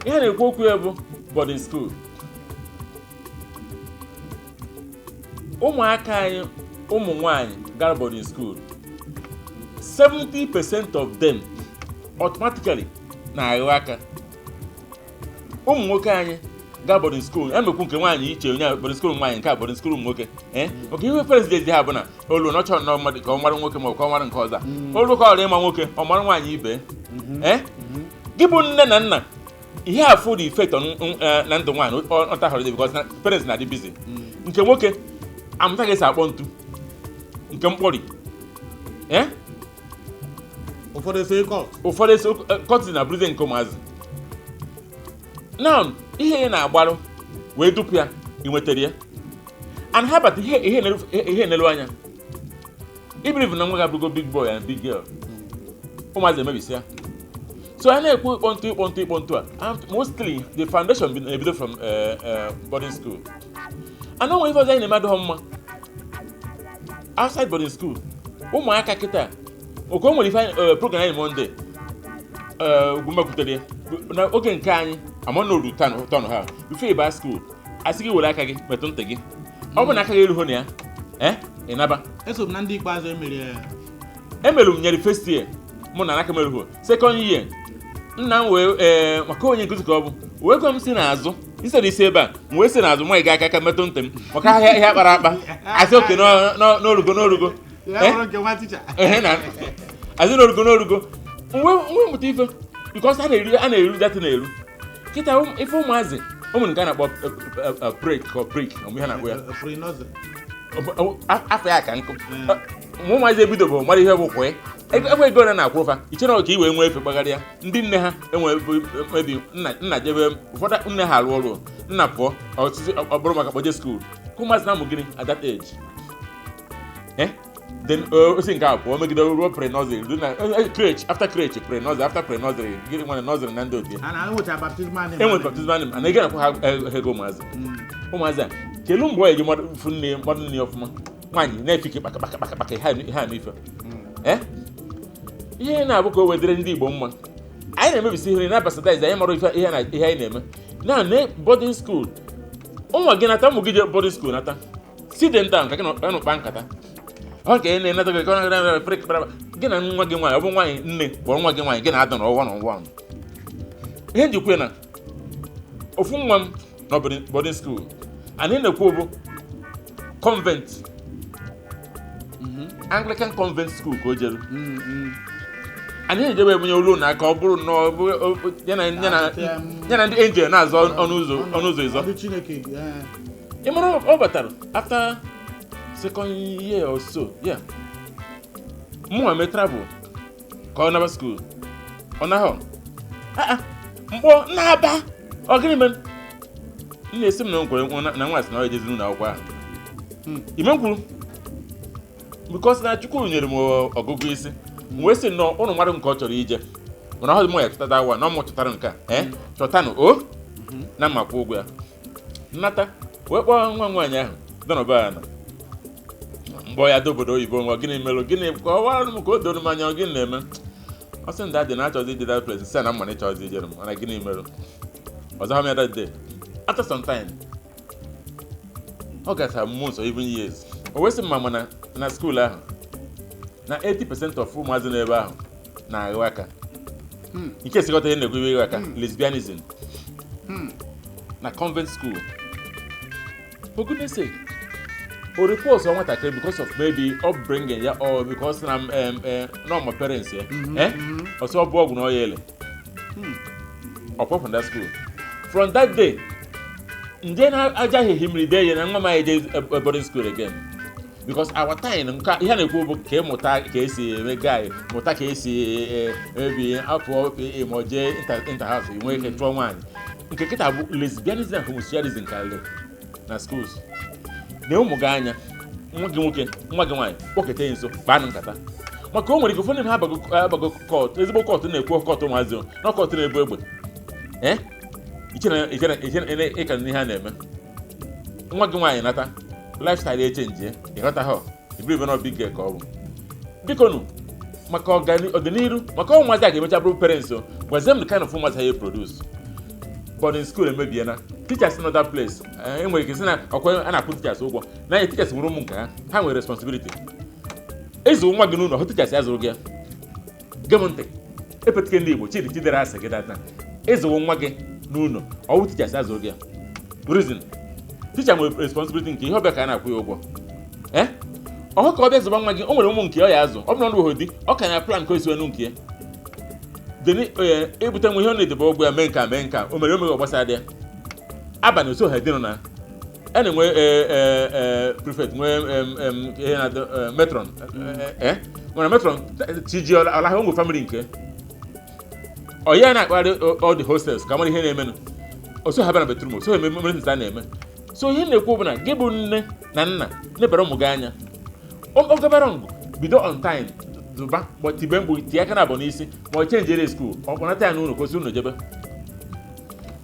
Ihe a na-ekwu okwu ya bụ boarding school. Ụmụaka anyị, ụmụ nwanyị gara boarding school, 70% of them automatically na-aghụ aka. Ụmụ nwoke anyị gaa boarding school, emekwu nke nwaanyị iche, onye boarding school nwaanyị, nke a boarding school ụmụ nwoke. Ee, maka ihe parents ji ha bụ na olu na ọ chọrọ nnọọ mmadụ ka ọ mara nwoke ma ọ ka ọ mara nke ọzọ. Olu ka ọrụ ịma nwoke, ọ mara nwaanyị ibe. Ee, gị bụ nne na nna, ihe a fụ the effect on na ndụ nwaanyị ọ tahọrọ dị, because na parents na-adị busy. Nke nwoke amụta ka esi akpọ ntu nke mkpọri, ee. Ụfọdụ eso cult. Ụfọdụ eso cult na bụrụzie nke ụmụazị na ihe ị na-agbarụ wee dupu ya, ị nwetara ya and ha bata ihe nelu anya ibirivu na nwa gị abụrụgo big boy and big girl. Ụmụazị emebisi ya. So a na-ekwu ịkpọ ntụ, ịkpọ ntụ, ịkpọ ntụ a, and mostly the foundation na-ebido from boarding school. And onwe ife ọzọ anyị na-eme adịghọ mma outside boarding school. Ụmụaka kịta oke o nwere ife program anyị Monday Ugwumba kwutere ya na oge nke anyị ama na oru tan ha before ịba school, asị gị were aka gị metụ ntị gị. Ọ bụ na aka gị erughị na ya, ị naba. Eso m na ndị ikpeazụ emere ya. Emere m nyere first year mụ na aka m erughị. Second year, nna m wee, ee, maka onye nkụzi ka ọ bụ, wee gwa m si n'azụ instead isi ebe a, m wee si n'azụ nwa ga aka aka metụ ntị m maka ahịa ihe akpara akpa, asị oke n'orugo n'orugo. Ya bụrụ nke nwa ticha. Ehe, na azị n'orugo n'orugo nwe mụta ife, because a na-eru datị na-eru kịta. Ife ụmụazị ụmụ nke a na-akpọ break ka break, ọ bụ ihe a na-akpọ ya. Pre-nursery. Afọ ya ka nkụ ma ụmụazị ebido bụ mara ihe bụ kwee ego ego na na-akwụ fa iche na ka i wee nwee efe gbagharịa. Ndị nne ha enwe mebi nna nna jebe, ụfọdụ nne ha arụ ọrụ, nna pụọ ọtụtụ, ọ bụrụ maka kpoje school ka ụmụazị na-amụ gịnị at that age? Then osi nke a pụọ megide ruo pre-nursery, ruo na crèche, after crèche pre-nursery, after pre-nursery gịnị nwere nursery na ndị otu ya. A na-enwecha baptismal name. Enwere baptismal name, ana ị ga-akwụ ha ego. Ụmụazị ụmụazị a, kelu mgbe ọ ga-eji mmadụ fụ nne mmadụ nne ọfụma, nwaanyị na-efe ike kpaka kpaka kpaka kpaka ihe a n'ife. Ee, ihe na-abụ ka o wedere ndị Igbo mma, anyị na-emebisi ihe na bastardize. Anyị mara ife ihe na ihe anyị na-eme na boarding school. Ụmụ gị nata, ụmụ gị je boarding school nata, sit them down ka gị na ọ kpaa nkata. Ọ ka ị na-enata gị ka ọ na pịrị kpara gị na nwa gị nwaanyị. Ọ bụ nwaanyị nne kpọrọ nwa gị nwaanyị, gị na-adọ n'ọwa n'ụwa. Ihe njikwa na ofu nwa m nọ boarding school, anyị na-ekwu bụ convent, Anglican convent school ka o jere. Anyị na-ejebe ebunye olu na aka, ọ bụrụ na ọ ya na ndị angel na-azọ ọnụ ụzọ ịzọ. Ọdụ Chineke, ee. Ị mara ọ batara after second year or so, yeah, mụnwa mee travel ka ọ naba school, ọ nahọ. Ah, ah, mkpọ na-aba, ọ gịnị mere m na-esi m na nkwere na nwa sị na ọ ejezi n'ụlọ akwụkwọ ahụ. Ime m kwuru because na Chukwu nyere m ọgụgụ isi, m wee sị nnọọ ụnụ mmadụ nke ọ chọrọ ije, mana ọ dị mụ ya chọtata awa na ọ mụ chọtara nke a, ee, chọtanụ o na mma kwụ ụgwọ ya. Nnata wee kpọọ nwa m nwaanyị ahụ dọnọba ya na mgbọ ya dị obodo oyibo. Nwa, gịnị mere? Gịnị ka ọ wara m ka o doro m anya? Ọ gịnị na-eme? Ọ sị ndị adị na-achọzi ije that place. Sị na mma na ịchọzi ijere m, mana gịnị mere ọzọ ha m ya that day? After some time, ọ gachara months or even years, o wee sị m ma mana na school ahụ na 80% of ụmụazị n'ebe ahụ na-aghụ aka. Nke sikọta ihe na-ekwu iwe aka, lesbianism na convent school. For goodness sake, o report ọ nwatakịrị because of maybe upbringing ya or because na no my parents ya, eh, ọsọ ọ bụ ọgwụ na ọya ele ọ pụọ from that school. From that day, nje na aja himiri dee ya na nwa m anyị eje boarding school again, because our time nke ihe a na-ekwu bụ ka ịmụta ka esi eme guy, mụta ka esi ebi afọ PA ma ọ jee inter house, nwee ike chụọ nwaanyị. Nke kịta bụ lesbianism and homosexualism karịrị na schools. Na ụmụ gị anya, nwa gị nwoke, nwa gị nwaanyị, kpọketa ya nso, kpaanụ nkata, maka o nwere ike ụfọdụ ha abago cult, ezigbo cult na-ekwu cult ụmụazị o, na cult na-ebu egbe. Ee, iche na ịka na ihe a na-eme nwa gị nwaanyị nata, lifestyle echenji, ịghọta ha iberibe na big girl ka ọ bụ. Biko nụ, maka ọdịnihu, maka ụmụazị a ga-emecha bụrụ parents o, gwazie m the kind of ụmụazị ha ya produce. Boarding school emebiena. Teachers in other place, enwere ike sị na ọkwa a na-akwụ teachers ụgwọ na ya. Teachers nwere ụmụ nke ha, ha nwere responsibility. Ịzụ nwa gị n'ụlọ hụ, teachers ya zụrụ gị ya. Gee m ntị, epetike ndị Igbo Chidi Chidera asị gị data ịzụwo nwa gị n'ụlọ, ọwụ teachers ya zụrụ gị ya. Reason, teacher nwere responsibility nke ihe ọbịa ka a na-akwụ ya ụgwọ. Ee, ọhụ ka ọ bịa zụba nwa gị, o nwere ụmụ nke ọ ya azụ. Ọ bụrụ na ọ di, ọ ka na plan ka o si wenu nke ya deni ebute nwa ihe ọ na-edebe ụgwọ ya, mee nka mee nka o mere omeghe ọgbasa dị ya abalị otu ha dịnụ na a na-enwe prefect, nwee ihe na-adị matron, mana matron chiji ọla ha onwe family nke ọ ya na-akpagharị all the hostels ka mara ihe na-emenụ. Oso ha bịa na bedroom, oso ha eme mere a na-eme. So ihe na-ekwu bụ na gị bụ nne na nna nebara ụmụ gị anya. Ọ gabara ngụ bido on time zụba, ma tibe mgbu, tie aka na abụ n'isi, ma ọ chenjere school, ọ kpọnata ya n'ụlọ ka o si ụlọ jebe,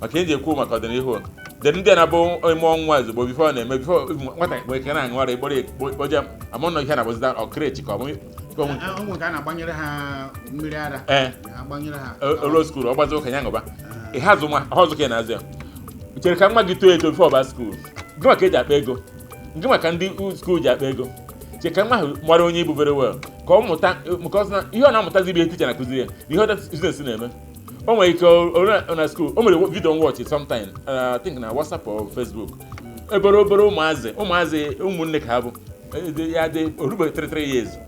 maka eji ekwu maka ọdịnihu dị. Ndị a na-abụ ime ọnwa ozugbo before na-eme, before nwata nwere ike na-aṅụ ara, ịkpọrọ kpọje amụnọ ihe na-abụzida ọ creche ka ọ bụ ka ọ bụ. Ụmụ nke a na-agbanyere ha mmiri ara. Ee. Agbanyere ha. Olo school ọ gbazi ụka ya ṅụba ị hazụ nwa ọzọ ka ị na-azụ ya. Chere ka nwa gị too eto before ọba school. Gị maka eji akpa ego, gị maka ndị school ji akpa ego. Chere ka nwa ahụ mara onye ibu very well, ka ọ mụta, maka ọ sị na ihe ọ na-amụtazi bụ ihe teacher na-akụziri ya na ihe other students na-eme. O nwere ike o na school o mere video watch sometime, I think na WhatsApp or Facebook, ebere obere ụmụazị ụmụazị ụmụnne ka ha bụ ya dị orubeghị 33 years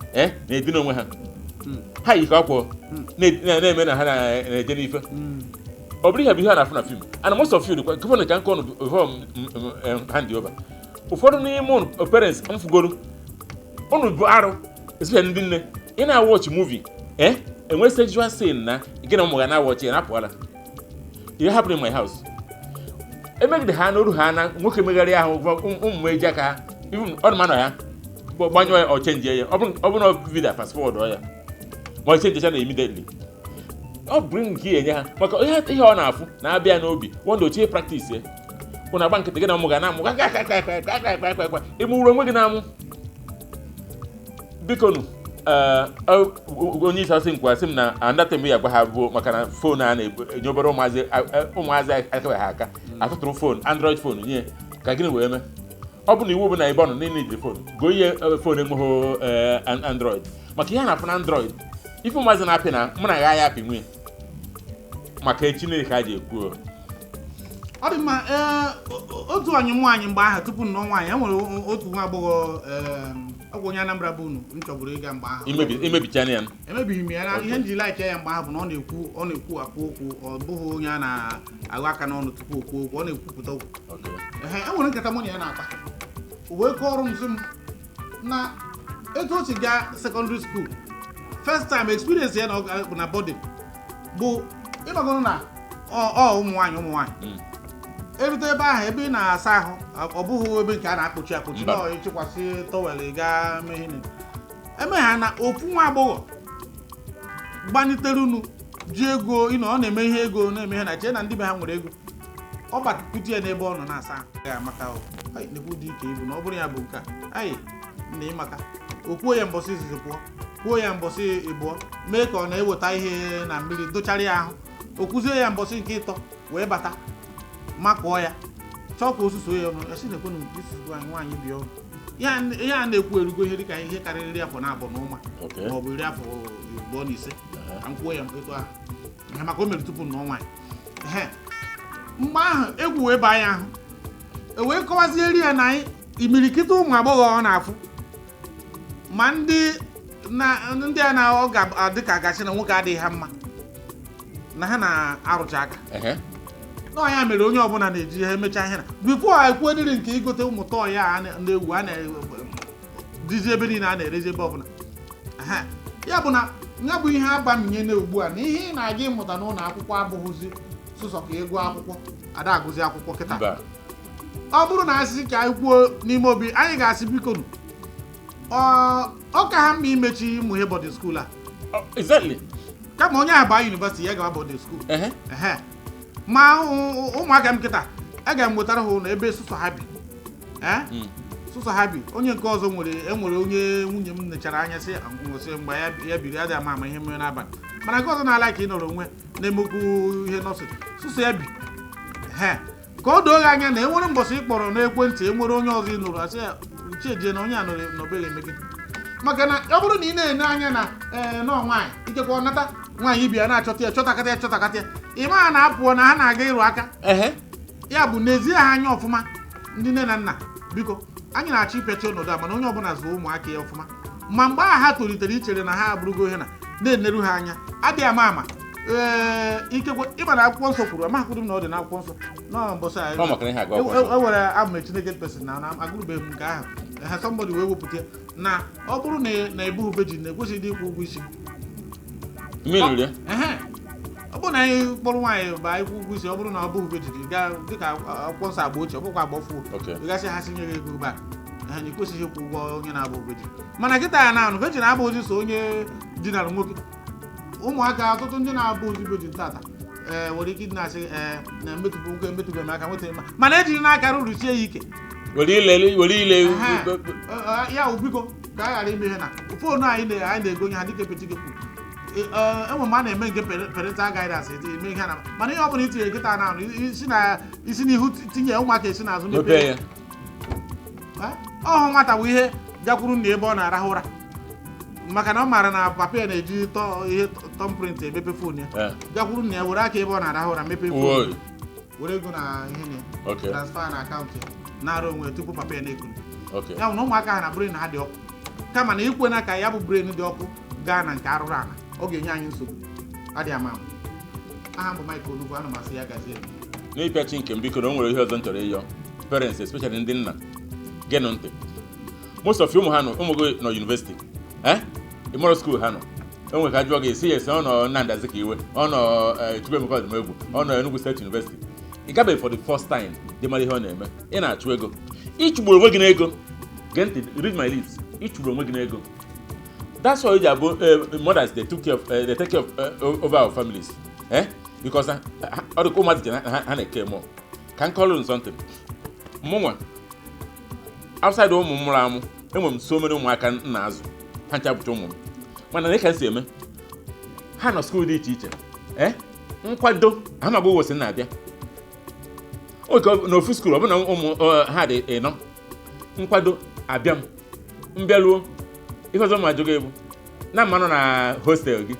na-edina onwe ha, ha yi ka akwọ na-eme na ha na-eje n'ife. Ọ bụrụ ihe bụ ihe a na-afụ na film, and most of you dịkwa gọvanọ ka nke ọnụ before hand over. Ụfọdụ n'ime unu parents mfugoro unu bụ arụ, especially ndị nne, ị na-watch movie enwe sexual scene na gị na ụmụ ga na-watch ya, na-apụala. Ihe hapụrụ in my house, emegide ha n'oru ha na nwoke megharị ahụ, ụmụ m eji aka ha, even ọ dị ma nọ ya gbanyụọ ya, ọ chenjie ya. Ọ bụrụ na video, fast forward ya, ma ọ chenjecha na immediately. Ọ bụrụ nke ya enye ha maka ihe ọ na-afụ na-abịa n'obi wonder ochie practice ya. Ụnụ agba nkịtị, gị na ụmụ ga na-amụ kwa ịmụrụ onwe gị na-amụ. Biko nụ, onye isi asị nkwa sị m na andatem ya gwa ha bụ maka na phone a na-enye obere ụmụazị, ụmụazị akabeghị aka atụtụrụ phone, Android phone nye ka gịnị wee mee. Ọ bụ na iwu bụ na ebe ọ nọ niile ijiri phone goo ihe phone enweghị Android, maka ihe a na-afụ na Android, ife ụmụazị na-apị na mụ na ya ya apị nwunye maka echi niile ka a ji ekwu o. Ọ dị mma. Ee, otu anyị nwaanyị mgbe ahụ tupu nnọọ nwaanyị, e nwere otu nwa agbọghọ, ọ bụ onye Anambra bụ unu m chọburu ịga mgbe ahụ. Imebichana ya. Emebighị m ya. Na ihe m ji like ya mgbe ahụ bụ na ọ na-ekwu, ọ na-ekwu akwu okwu. Ọ bụghị onye a na-aghọ aka n'ọnụ tupu o kwuo okwu, ọ na-ekwupụta okwu. Ehe, e nwere nkata mụ na ya na-akpa, o wee kọọrọ m sị m na etu o si gaa secondary school, first time experience ya na bụ na boarding, bụ ịnọgoro na ọ ụmụ nwaanyị, ụmụ nwaanyị. Erute ebe ahụ, ebe ị na-asa ahụ, ọ bụghị ebe nke a na-akpọchi akpọchi. Mba. Nọ ịchịkwasị towel gaa mee ihe eme ha na ofu nwa agbọghọ gbanitere unu ji ego ịnọ, ọ na-eme ihe ego, na-eme ihe na chee na ndị be ha nwere ego. Ọ batapụta ya n'ebe ọ nọ na-asa ahụ ya, amaka o. Ai, nekwu dị ike ibu na ọ bụrụ ya bụ nke a, ai nna, ịmaka o kwuo ya mbọsị izizi, pụọ kwuo ya mbọsị ịbụọ, mee ka ọ na-eweta ihe na mmiri dochara ya ahụ. O kwuzie ya mbọsị nke ịtọ, wee bata makụọ ya, chọọ ka o susuo ya ọnụ, esi na-ekwenu isusu anyị nwaanyị bi ọnụ ihe a na-ekwu erugo ihe dịka ihe karịrị 42 afọ na ụma, ma ọ bụ 25 afọ, ka m kwuo ya etu ahụ. Ehe, maka o mere tupu nnọọ nwaanyị. Ehe, mgbe ahụ egwu wee baa ya ahụ, e wee kọwazieri ya na anyị imirikiti ụmụ agbọghọ ọ na-afụ, ma ndị na ndị a na ọ ga-adị ka gasị na nwoke adịghị ha mma, na ha na-arụcha aka. Na ya mere onye ọbụla na-eji ha emechaa ihe na before ekwuo dịrị nke igote ụmụ toy a na-ewu a na-dizi ebe niile, a na-erezi ebe ọbụla. Ehe. Ya bụ na ya bụ ihe abamnye na ugbu a na ihe ị na-aga ịmụta n'ụlọ akwụkwọ abụghịzi sụsọ ka ịgụọ akwụkwọ, ada agụzi akwụkwọ kịta. Mba. Ọ bụrụ na asị ka anyị kwuo n'ime obi anyị ga-asị biko nụ, ọ ka ha mma imechi ịmụ ihe boarding school a. Oh, exactly. Kama onye ahụ baa university, ya gawa boarding school. Ehe, ma ụmụaka m kịta, aga m wetara ha ụlọ ebe sụsọ ha bi. Ee, sụsọ ha bi. Onye nke ọzọ nwere, enwere onye nwunye m nechara anya sị nwesị mgbe ya ya biri adịghị ama ama ihe mere n'abalị, mana nke ọzọ na-ala ka ị nọrọ onwe na-emekwu ihe nọọsụ sụsọ ya bi. Ehe, ka o doo gị anya na enwere mbọsị ị kpọrọ n'ekwentị, enwere onye ọzọ ị nụrụ, asị ya chejie na onye a nọrọ n'obere eme gị, maka na ọ bụrụ na ị na-ene anya na ee nọọ nwaanyị, ikekwe ọ nata nwaanyị ibi ya na-achọta ya, chọtakata ya, chọtakata ya, ị ma na apụọ na ha na-aga ịrụ aka. Ya bụ, n'ezie ha anya ọfụma. Ndị nne na nna, biko, anyị na-achọ ịpịachi ọnọdụ a, mana onye ọbụla zụọ ụmụaka ya ọfụma, ma mgbe ahụ ha tolitere ichere na ha abụrụgo ihe na na-eneru ha anya adịghị ama ama. Ee, ikekwe ịma na akwụkwọ nsọ kwuru, amaghịkwuru m na ọ dị n'akwụkwọ nsọ nọ mbọsị anyị. Ọ maka na ihe agụ akwụkwọ nsọ. E nwere abụ m Chineke person na agụrụbeghị m nke ahụ ha. Somebody wee wepụta ya na ọ bụrụ na ebughị virgin, na ekwesịghị ịkwụ ụgwọ isi. Mmiri riri ya. Ehe. Ọ bụrụ na anyị kpọrọ nwaanyị ba ịkwụ ụgwọ isi, ọ bụrụ na ọ bụghị virgin, gaa dịka akwụkwọ nsọ agba ochie, ọ bụkwa agba ọfụ, gasị ha sinye gị ego back. Ehe, na ekwesịghị ịkwụ ụgwọ onye na-abụ virgin. Mana kịta ya na-anụ virgin abụghịzi so onye dinara nwoke. Ụmụaka, ọtụtụ ndị na-abụ ozi virgin tata, ee, nwere ike ịdị na-asị, ee, na emetụbụ nwoke, emetụbeghị m aka nweta mma, mana ejiri n'aka ruru sie ya ike. Were ile, were ile. Ehe. Ya wụ, biko, ka a ghara ime ihe na phone anyị anyị na-egonye ha, dịka Epetike kwuru. Enwe m a na-eme nke parental guidance, eme ihe na, mana ihe ọ bụla itinye kịta na anụ isi na isi n'ihu tinye, ụmụaka esi n'azụ mepee mepee ya. Ya. Ọhụ nwata bụ ihe gakwuru nna ebe ọ na-arahụ ụra, maka na ọ maara na papa ya na-eji ihe thumbprint emepe phone ya. Gakwuru nna ya, were aka ebe ọ na-arahụ ụra mepee phone, Woi. were ego na ihe na ya, transfer na account ya, nara onwe ya tupu papa ya na-ekuru. Ya bụ na ụmụaka ha na brain ha dị ọkụ, kama na ikwena ka ya bụ brain dị ọkụ gaa na nke arụrụ ala, ọ ga-enye anyị nsogbu adịghị ama ama. Aha m bụ Mike Onugbu, ana m asị ya gazie. N'ịpịachi nke m, biko, na o nwere ihe ọzọ m chọrọ ịyọ parents, especially ndị nna. Genụ ntị. Most of ụmụ ha nọ, ụmụ gị nọ university, eh, ịmụrụ school ha nọ, o nwere ka jụọ gị esi esi ọ nọ Nnamdi Azikiwe, ọ nọ Chukwuemeka Odumegwu, ọ nọ Enugu State University. Ị gabeghị for the first time dị mara ihe ọ na-eme. Ị na-achụ ego, ịchụgburu onwe gị n'ego. Gee ntị, read my lips, ịchụgburu onwe gị n'ego. That's why o abụ mothers, they take care of over our families, eh, because ọ dịka ụmụazị ji na ha na-eke mụọ ka m kọrọ something. Mụnwa, outside ụmụ m mụrụ amụ, enwere m so many ụmụaka m na-azụ, ha ncha bụcha ụmụ m, mana na ka m si eme, ha nọ school dị iche iche, eh, nkwado ha ma bụ na-abịa oge n'ofu school, ọ bụ na ụmụ ha dị ịnọ, nkwado abịa m mbịaruo. Ife ọzọ ma ajụ gị bụ na mma nọ na hostel gị.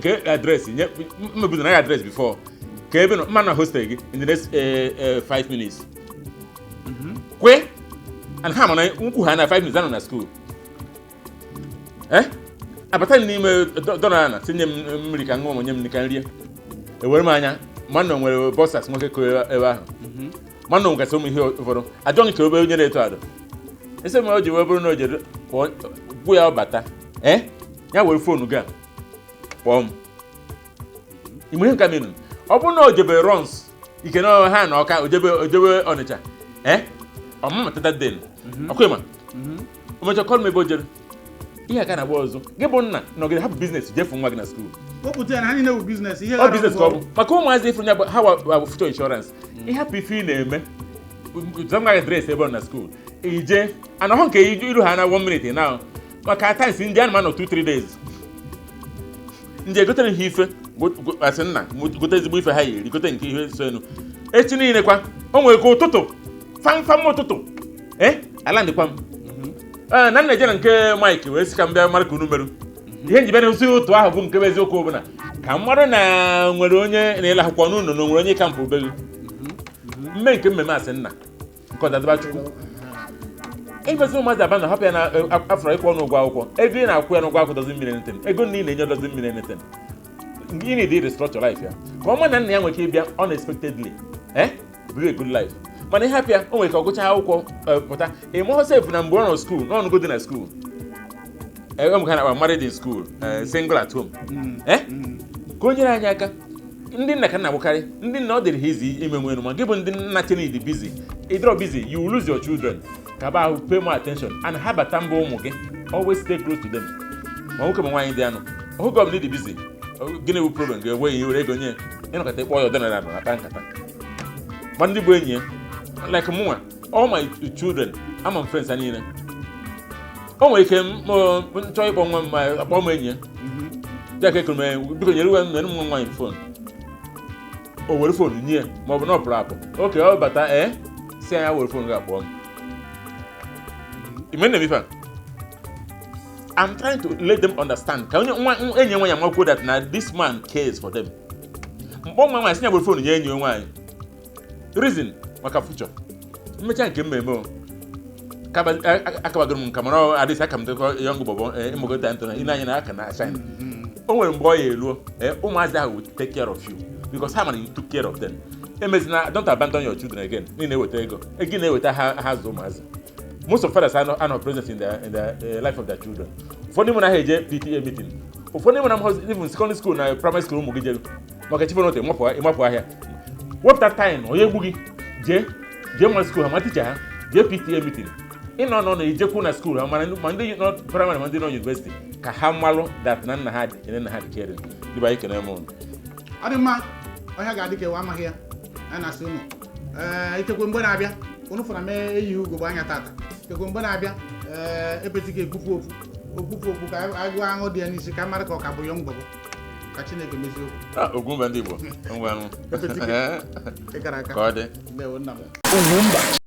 Ka address nye mmebuzo na ya address before ka ebe nọ mma na hostel gị in the next 5 minutes kwe and ha mana nkwu ha na 5 minutes anọ na school, eh, abata m n'ime dọrọ na tinye m mmiri ka m ṅụọ, ma nye m nri ka m rie. Ewere m anya ma na o nwere boxers nwoke koo ebe ahụ, ma na o nwegasị ụmụ ihe ụfọdụ ajọ nke ebe onye na-eto adọ isi m o ji wee bụrụ na o jere kpọọ gwụ ya ọ bata, ee, ya were phone gị a kpọọ m. Ime ihe nka menu, ọ bụrụ na o jebe runs ike na ha na ọka ojebe Ọnịcha, ee, ọmụma tata den ọkụ ịma o mechaa kọrọ m ebe o jere. Ihe a ka na-agba ọzọ, gị bụ nna nọgide hapụ business jefu nwa gị na school. Wepụta ya na ha niile bụ business ihe. Ọ business ka ọ bụ maka ụmụazị ifuru ya bụ ha wa future insurance. Ịhapụ ife ị na-eme zọm gị address ebe ọ nọ na school ije anọhọ nke iru ha na 1 minute na maka times ndị ana m anọ 2 3 days ndị egotere ha ife asị nna gote ezigbo ife ha yiri, gote nke ihe so enu echi niile kwa. O nwere ka ụtụtụ famfam ụtụtụ ee ala ndịkwa m, ee, na nna eje na nke Mike wee sị ka m bịa mara ka unu merụ ihe nji bịa n'osi ụtụ ahụ bụ nke bụ eziokwu bụ na ka m mara na nwere onye na-ele akwụkwọ n'ụlọ, na nwere onye kampụ be gị mme nke mmemme asị nna nke ọdadaba Chukwu ịgozi ụmụazị aba na hapụ ya na afọrọ ịkwụ ọnụ ụgwọ akwụkwọ. Ego ị na-akwụ ya n'ụgwọ akwụkwọ doesn't mean anything. Ego nna ị na-enye doesn't mean anything. You need to restructure life ya ka ọ ma na nna ya nwere ike ịbịa unexpectedly, eh, biri a good life. Mana ịhapụ ya, o nwere ka ọ gụchaa akwụkwọ pụta, ị mụọ sef na mgbe ọ nọ school n'ọnụgo dị na school ebe ka na-akpa married in school, single at home, eh, ka o nyere anyị aka. Ndị nna ka nna agbukarị ndị nna, ọ dịrị ha izi ime nwere, ma gị bụ ndị nna chenid busy, ịdịrọ busy, you will lose your children. Ka ba ahụ pay more attention and ha bata mbụ ụmụ gị, always stay close to them, ma nwoke ma nwaanyị dị anụ oge ọbụla ịdị busy. Gịnị bụ problem ga-enwe ihe were ego nye ịnọkọta ịkpọ ya ọdịnala na akpa nkata, ma ndị bụ enyi ya like mụnwa, all my children ama m friends ha niile. O nwere ike m chọọ ịkpọ nwa m, ma akpọ m enyi ya ya ka ekere m, biko nyere m, nyere m nwa nwaanyị phone. O were phone nye ya, ma ọ bụ na ọ pụrụ apụ oke ọ bata, ee, si anya were phone ga-akpọ m. Ime na ife a, I'm trying to let them understand ka onye nwa enyi nwa ya makwuo that na this man cares for them. Mkpọ nwa nwaanyị, si ya were phone nye enyi ya nwaanyị, reason maka future mmecha nke mmemme o akabagoro m nka, mana ọ adịsị aka m dịkọ young bọbọ ịmụgota ntụ na ile anya na aka na shine. O nwere mgbe ọ ya eruo, ụmụazị ahụ will take care of you because ha mara you took care of them. Emezina, don't abandon your children again. Ị na-eweta ego, ego ị na-eweta ha, ha zụ ụmụazị. Most of fathers are not present in the life of their children. Ụfọdụ mụ na ha eje PTA meeting, ụfọdụ mụ na ha even secondary school na primary school ụmụ gị jere maka chifonote ịmapụ ahịa. Wepụta time, onye egbu gị, jee jee nwa school ha, ma teacher ha, jee PTA meeting. Ịnọ nọ na ijekwu na school ha, mana ma ndị nọ primary ma ndị nọ university, ka ha malụ that na nna ha dị ene, nna ha dị caring. Dịba anyị kene m ụnụ. Ọ dị mma. Ọhịa ga-adị ka ewe amaghị ya. A na-asị ụnụ, ee, ikekwe mgbe na-abịa ụnụ fụra mee eyighị ugogbe anya tata. Ikekwe mgbe na-abịa, ee, epeti ga-ekwufu okwu okwufu okwu ka agụ aṅụ dị ya n'isi, ka mara ka ọ ka bụ young bọbọ. Ka Chineke mezie okwu. Ah, Ugwumba ndị Igbo ngwanụ. Ị gara aka. Ka ọ dị. Ndewo, nna m. Ugwumba.